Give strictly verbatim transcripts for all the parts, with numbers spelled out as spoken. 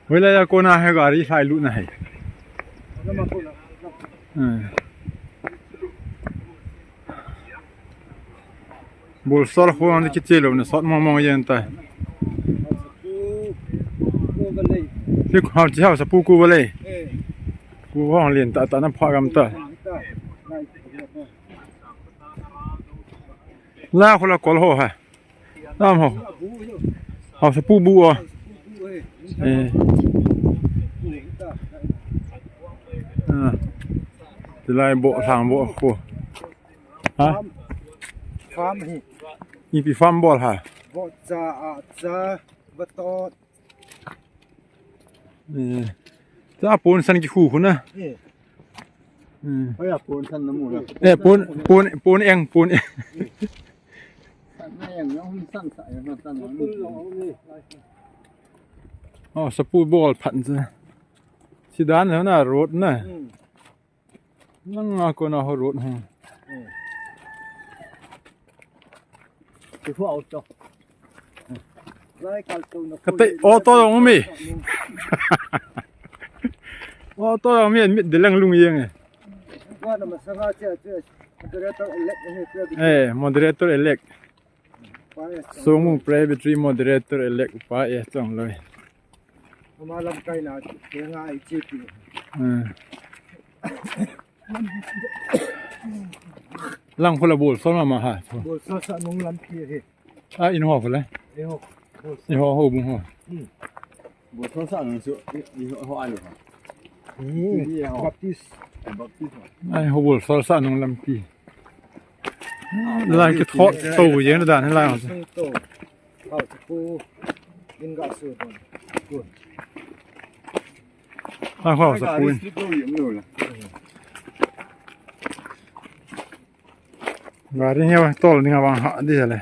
Hoilai a kona hi gari lhai lut na hi. Hmm. Bul sol khu ang kiche lou na sot mong mong yen ta. Hi hao chi hao sa pu ku ba lei. Ku hong lien ta ta na pha gam ta. La khu la kol ho ha. Nam ho. Hao sa pu bu a. Eh. Ah. Tilai bo sang bo khu. Ha? Farm hi. Ipi farm bol ha? Bo cha a cha, bo to. Eh. Cha pon san ki khu khu na. Eh. Hmm. Oi, a pon san na mu la. Eh, pon, pon, pon eng, pon eng. San na eng, na hum san sa, na san na hum. Oh, sa pu bol phat cha. Sidan na road na. Hmm. Nang a kona ho road ho. Hmm. Ti khu au cho. Kate auto jong um e. Auto jong um e, mit de lang lung yeng e. Eh, moderator elect. Songmung Presbytery moderator elect Pa S Chongloi. Ama lamkai na, kei nga I G P. Hmm. Lang khu la bol sol ma ma ha. Bol sol sa nung lampi hi. A, in ho khu la. Eiho. Bol sol. Eiho ho bung ho. Hmm. Bol sol sa nung su, eiho, eiho a lu ha. Hmm. Eiho. Baptist. Eh, Baptist ho. Ai, ho bol sol sa nung lampi. Lai kithot to jeng dan lai ho. To. Hao sa pu in ga su don. Kun. Hao sa pu in. Gari nge tol ni nga bang ha di le.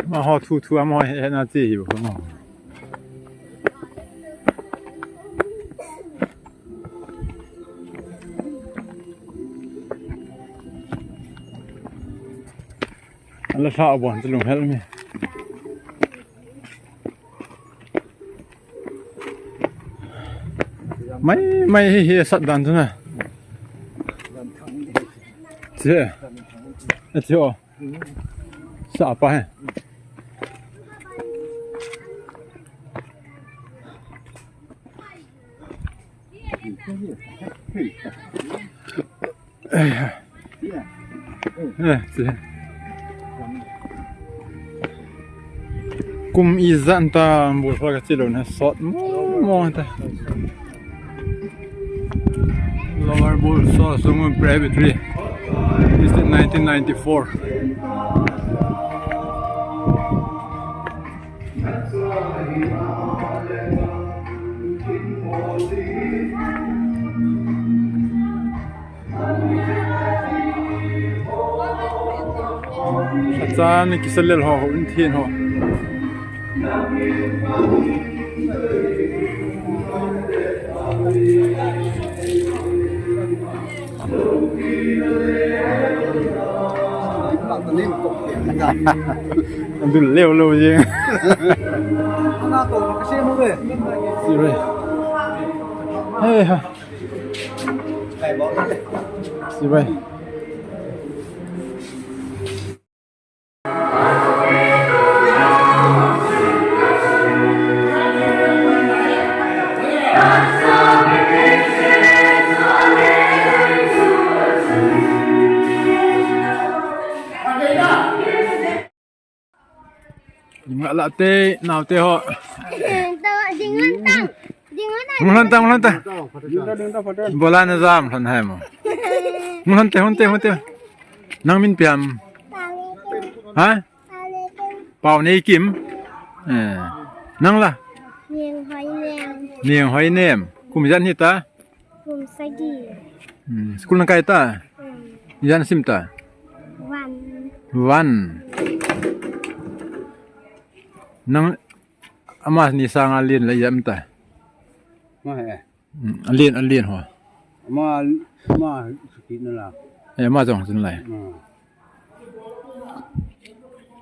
Ma ho thu thu a mo he na chi hi bo mo. Ala sa bon chu lung hel mi. Mai, mai hi, hi sat dan chu na. Che. A che o. Sa pa he. Eh, eh, eh. Kum ijat ta Bulsol kachi lou na sot mo mo ta. Lower Bulsol Songmung Presbytery. This is nineteen ninety-four. Achan kisa lel ho, ho in thin ho. Dul leo leo jeng. Ana to ka se mo be. Si be. Hey ha. Si be. Lim ngah lah te, nao te ho. Ding lon tang. Ding lon tang. Hung lhon tang, hung lhon tang. Bola na jam lhon hai mo. Hung lhon te, hung te, hung te. Nang min piam. Ha? Pau Nei Kim. Eh. Nang la? Niang Hoi Nem. Niang Hoi Nem. Kum ijat hi ta? Kum sagi. Hmm, school nang kai ta? Hmm. Ijat na sim ta? One. One. Nang ama ni sanga lien la ijat ta? Nga he. Hmm, alen, alen ho. Ama, ama sakit na la. Eh, ama jong chin lai. Hmm.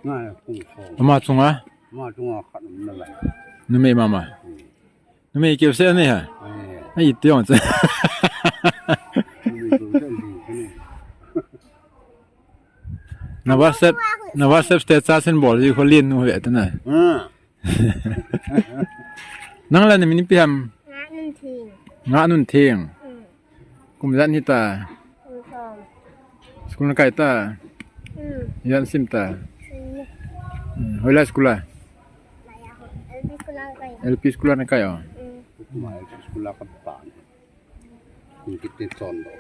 Nga he, kung song. Ama chunga? Ama chunga khat na la. Numei mama. Hmm. Numei keu se ni ha. Eh. Ai, ti ong che. Numei keu se ni, ni. Na WhatsApp, na WhatsApp status in bol ji kho lin nu ve ta na. Hmm. Nang la na min ipi ham? Nga Nun Thing. Nga Nun Thing. Mm. Kum ijat hi ta? Kum som. School na kai ta? Mm. Ijat sim ta? Mm. Mm. Hoilai school a? L P school na kai. L P school na kai o. Mm. Kum a L P school a ka pa. Kum kit ni chon lo.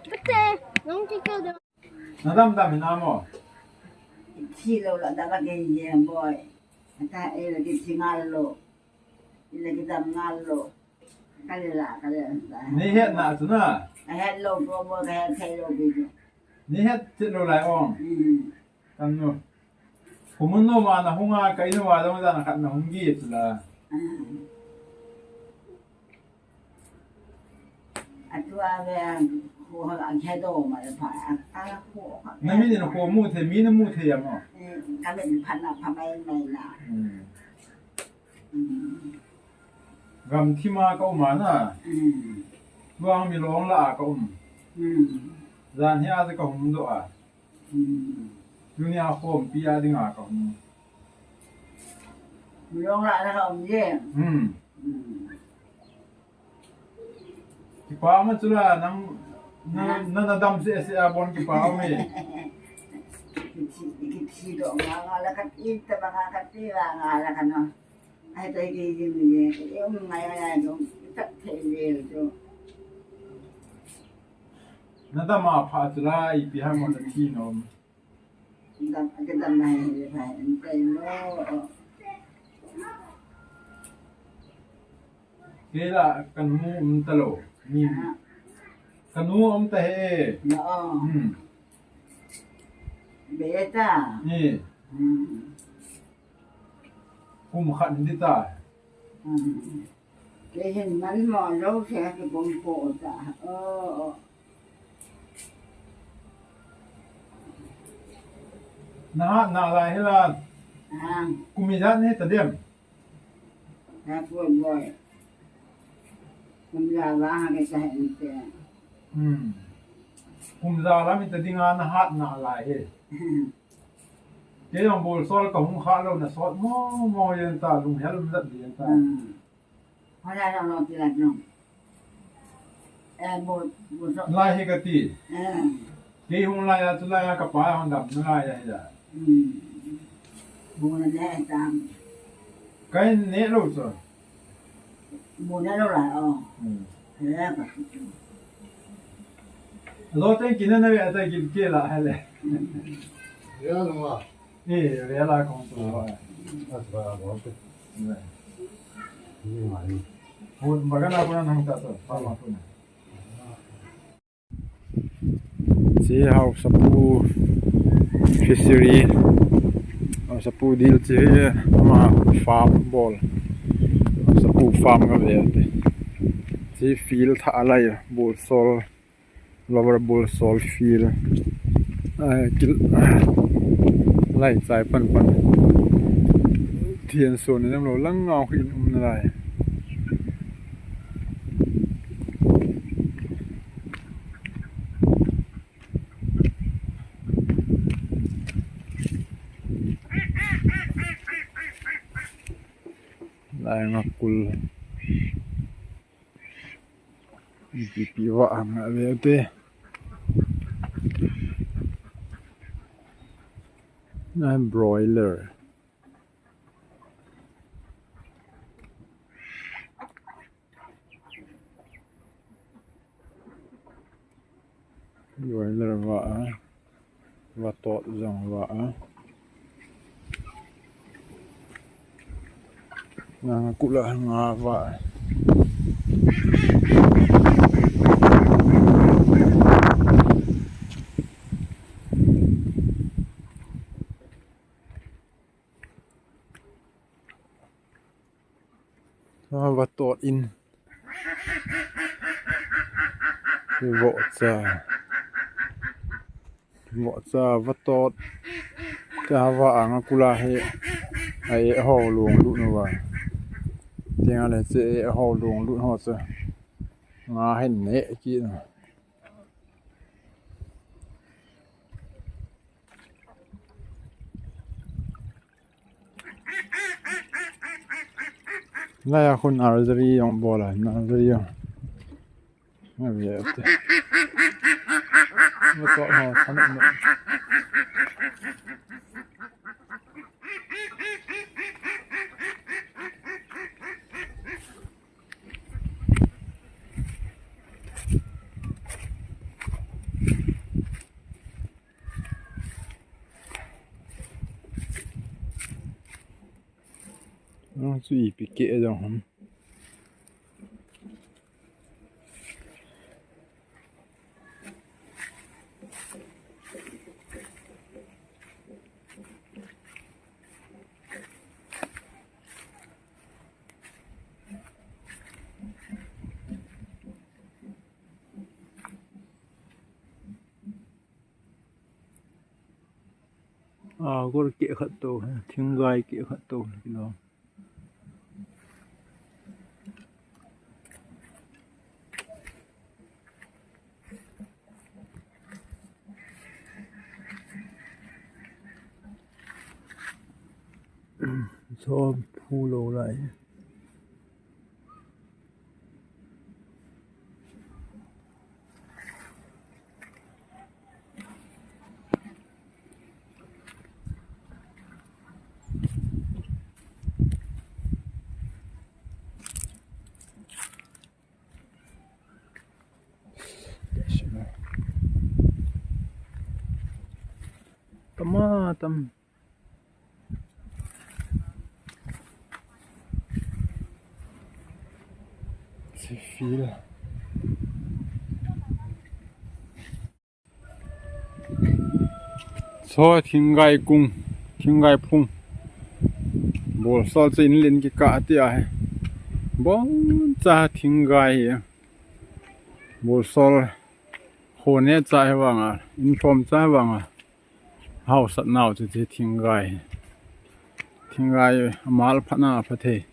Pete, nong ti ko do. Na dam dam hi na mo? Thi lo la dam a ke ye boy. Ata e la ke thi ngal lo. I la ke dam ngal lo. Ka le la, ka le la. Ni het na chu na? Ka het lo ko boy, ka het thei lo ke. Ni het thi lo lai ong. Mm. Kan no. Ko mun no ma na hung a, ka inu wa dong da na khat na hung gi chu la. Mm. Atua ve, ko ha, a khe do ma le pha, a, a ko ha. Na mi ni na ko mu thei, mi na mu thei ya mo. Eh, ka le pha na, pha mai mai na. Hmm. Hmm. Gam thi ma ka um a na. Hmm. Luang mi long la a ka um. Hmm. Jan hi a ka hung do a. Hmm. Tuni a khompi a dinga ka hung. Long la na ka um je. Hmm. Hmm. Kipa ma chu la nang, na, ha? Na, na dam se se a bon kipa ma e. Kithi, kithi do nga nga la ka ti ta ba nga ka ti la nga la ka no. Ai, tai ki ki mi ye, ki um ngai ai ai dong, tak thei le dong. Na dam a pha chu la, ipi ham na thi nom. Dam, ka dam na he, he, he, kai lo. Kei la, ka nu um ta lo. Ni. Ha. Ka nu um ta he. Na, oh. Hmm. Be ta. Ni. Hmm. Kum khat ni ta. Hmm. Kei hin man mo lo se ki bom ko ta. Oh, oh. Na hat na lai hi la. Ah. Kum ijat ni ta dem. Na ko boy. Kum ja la ha ke sa hen te. Hmm. Kum ja la mi ta dinga na hat na lai hi. Kei jong bol sol ka hung kha lo na sot mo mo yen ta, lung hel um jat yen ta. Hmm. Hola lo lo ti la no. Eh, bol, bol sol. Lai hi ka ti. Eh. Kei hung lai a, chu lai a ka pa hung dam na lai a hi a. Hmm. Bol na ne ta. Kai ne lo so. Mu na lo la, oh. Hmm. Eh, ka. Lo ten kin na ve ta kin ke la ha le. Ya lo ma. Eh, ve la kong tu. Ah. As ba lo te. Ve. Ni ma ni. Hu, ba ga na ko na nang ta to. Pa ma ko na. Chi Haosapu fishery, Haosapu dil chi hi ama farm bol. Haosapu farm ka ve ati. Chi field tha lai bol sol, lower bol sol field. Ai, kil, lai chai pan pan. Thian so ni nam lo lang ngau hin um na lai. Lai nga kul. Ipi ipi va nga ve te. Nai broiler. Broiler va a, vatot jong va a. Nga kula nga va. Vatot in. Vohcha. Vohcha, vatot. Cha va anga kula he. Ai ho long lut no va. Tinga le che ho long lut ho cha. Nga hin ne ki no. Laiya khu nursery jong bol a, nursery jong. Ngai ve te. Mo to ho, than mo. Nang chu ipi keh jong ham. Agar keh khat to, thinggai keh khat to, kilo. Cho phu lou lai. Tama tam. Sifil. Cho thinggai kung, thinggai phung. Bolsol chu in len kikah tia hi. Boncha thinggai hi. Bolsol ho neocha hi vanga, in lhomcha hi vanga. Haosat nau chu, chu thinggai. Thinggai amal phatna phathei.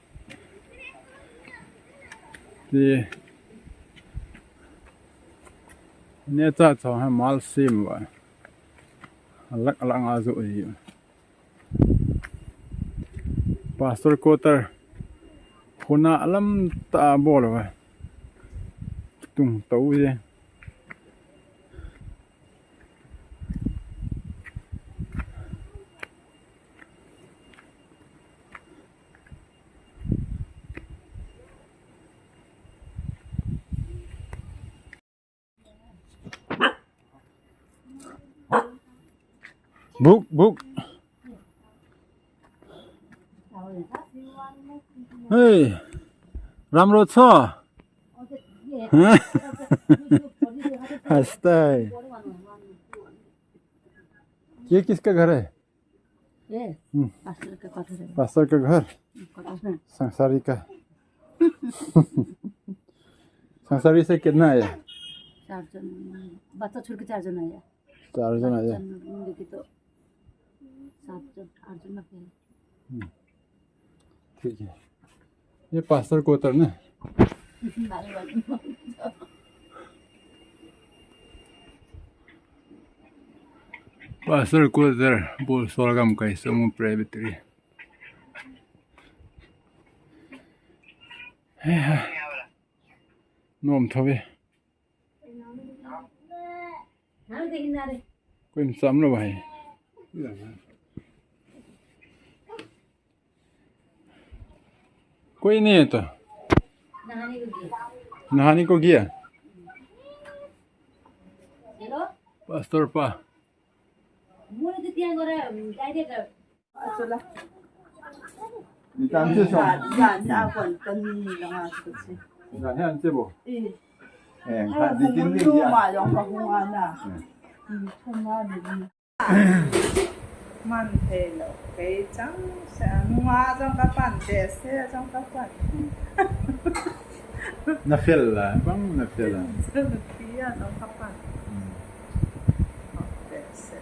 Ti neocha chong hi mal sem uva. Alak alak a jo hi. Pastor quarter. Khuna lam ta bol uva. Tung to je. Buk, buk. Hey, Ramrocho. हंसता है। ये किसका घर है? ये हम्म। पास्टर का क्वार्टर है। पास्टर का घर? हम्म, क्वार्टर है। संसारी का। संसारी से कितना आया? चार जन। बच्चा छोड़ के चार जन आया। चार जन आया। पाँच जन मिलके तो सात जन, आठ जन लगते हैं। हम्म। ठीक है। ये पास्टर क्वार्टर ना? Pastor quarter, Bolsol Gamkai Sangmu Presbytery. Nom thove. कोई इंतजाम लो भाई। कोई नहीं है तो। नहाने को गया। नहाने को गया? हेलो? पास्टर पा। मुझे तो क्या करे, जाइए कर। Ni tam che song. Yan, yan, a kon kan ni la nga chu che. Yan, yan che bo. Eh. Eh, ha, di tin ni ya. Ma yong ka hung ana. Eh. Hmm, thum na ni. Man thei lou, kei chang se, nunga jong ka pan, te se jong ka pan. Na fel la, bang na fel la. Pi a jong ka pan. Hmm. Te se.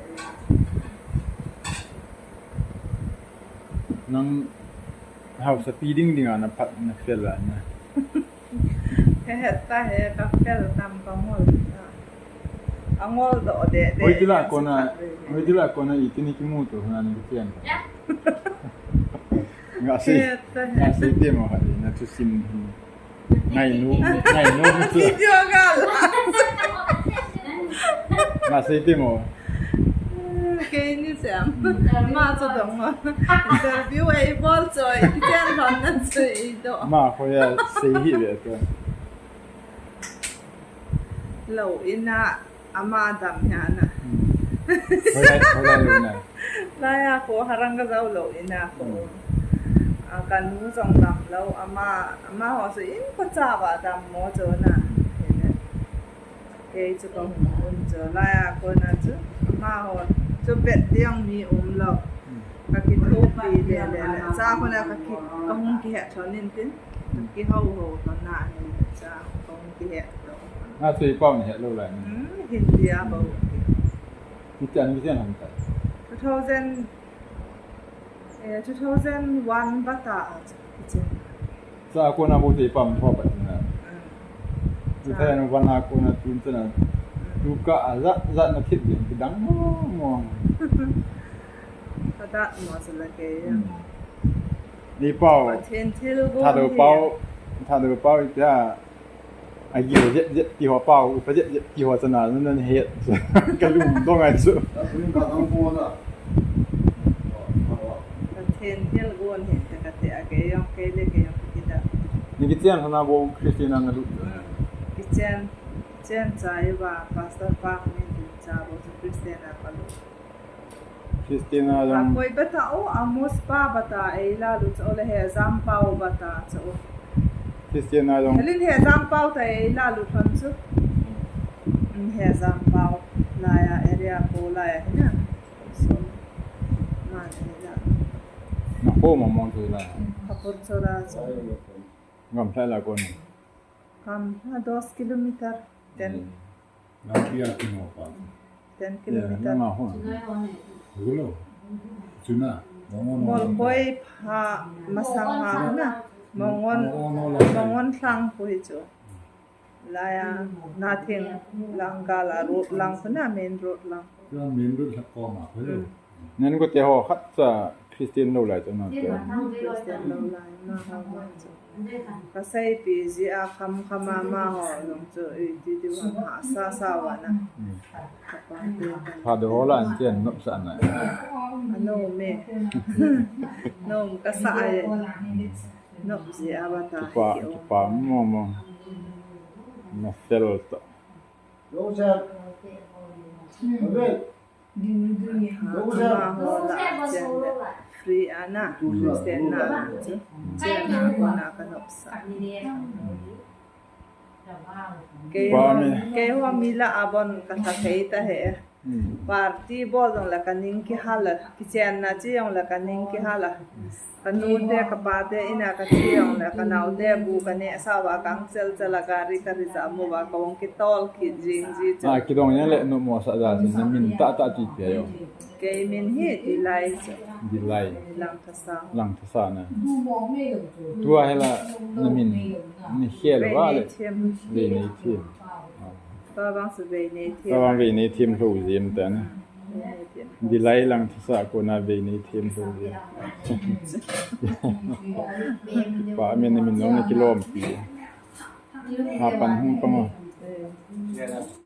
Nang hausapi ding ding a na phat na fel la na. He het ta he ka fel tam ka ngol. A ngol doh deh deh. Hoi tila kona, hoi tila kona i tini kimu tu na ni kian. Nga sei, nga sei te mo ha na tu sim. Ngai nu, ngai nu tu. Video gal. Nga sei te mo. Kei ni sem. Ma chu dong ma. Interview ei bol choi. Kian hon na sei do. Ma ko ya sei hi ve to. Lou ina ama dam hi ana. Hmm. Hoilai, hoilai lou ina. Laiya ko harang ka jao lou ina ko. Hmm. A ka nu jong dam lou ama, amaho chu in ko cha va dam mo chu na. Kei chu ka hung un chu laiya ko na chu amaho chu bet diang mi um lou. Hmm. Ka kithopi le le le. Cha ko na ka ki, ka hung kihe thon in tin. Ka kihou hou thon na hi cha ka hung kihe thon. Na sei pau ni he lou lai ni. Hmm, Hindi a bou. Ni chan ni chan ham ta. Two thousand, eh, two thousand one bata a chu kichen. Sa ko na bo te pam tho pa na. Hmm. Two thousand one a ko na tun chana. Hmm. Tu ka a za, za na thip din ki dang mo mo. Ka da mo sa la ke ya. Hmm. Ni pau. Pathen thil gon. Thado hi. Pau. Thado pau i tia. A gi ho jet jet ti ho pau, u pa jet jet ti ho chana, nan nan het. Ka lung dong ai chu. Pathen thil gon hi ta ka te a ke yong ke le ke yong ki da. Ni kichen hana bo Christian na lu. Kichen, kichen cha i ba pastor pa min cha bo Christian a ka lu. Christian a jong. Koi bata o, Amos pa bata, ei la lu chu, le he jam pau bata chu. Christian a jong. Helin he jam pau ta, ei la lu thon chu. Mm, he jam pau, laiya area ko laiya hi na. So, man ei la. Na ko ma mon chu la. Kapur chora chu. Ngam thai la ko ni. Kam na dos kilometer, ten. Hmm. Lampi a kino pa. Ten kilometer. Ya, nanga hon. Gulo. Chuna. Mol koi pha masang ha na. Mongon, mongon thang ko hi chu. Laiya, na theng lang ka la road lang ko na, main road lang. Kya main road la ko ma ko. Hmm. Nan ko te ho khat cha Christian lou lai chu na te. Christian lou lai na ho ma chu. Ka seipi jeh a kham kham a amaho jong chu, i ti ti hon hahsa sa uva na. Hmm. Ka pa te ka. Pha do ho la an chen nop sa na. A nom e. Nom ka sa e. Nop jeh a va ta. Kipa, kipa mo mo. Na fel to. Amaho la chen le free a na, Christian na chu. Chen na ko na ka nop sa. Kei ho, kei ho mi la a bon ka tha thei ta he. Hmm. Party bol jong le ka ning kihal a, kichen na chi jong le ka ning kihal a. Ka nu te, ka pa te, ina ka chi jong le, ka nau te, bu ka neh sa uva, ka hung chel chel a, gari ka reserve uva, ka hung kitol kit jing ji chu. Ah, kidong jeng le, nom mo sa ja, na min tah tah ti pe jo. Kei min hi, Dilai chu. Dilai. Langthasa. Langthasa na. Tua hi la, na min, ni khel uva le. Veinei Thim. Veinei Thim. Ah. Tua vang chu Veinei Thim. Tua vang Veinei Thim lou jim ta na. Veinei Thim. Dilai Langthasa ko na Veinei Thim lou jim. Pa min, min nom na kilom pi. Ha pan hung pang o. Eh.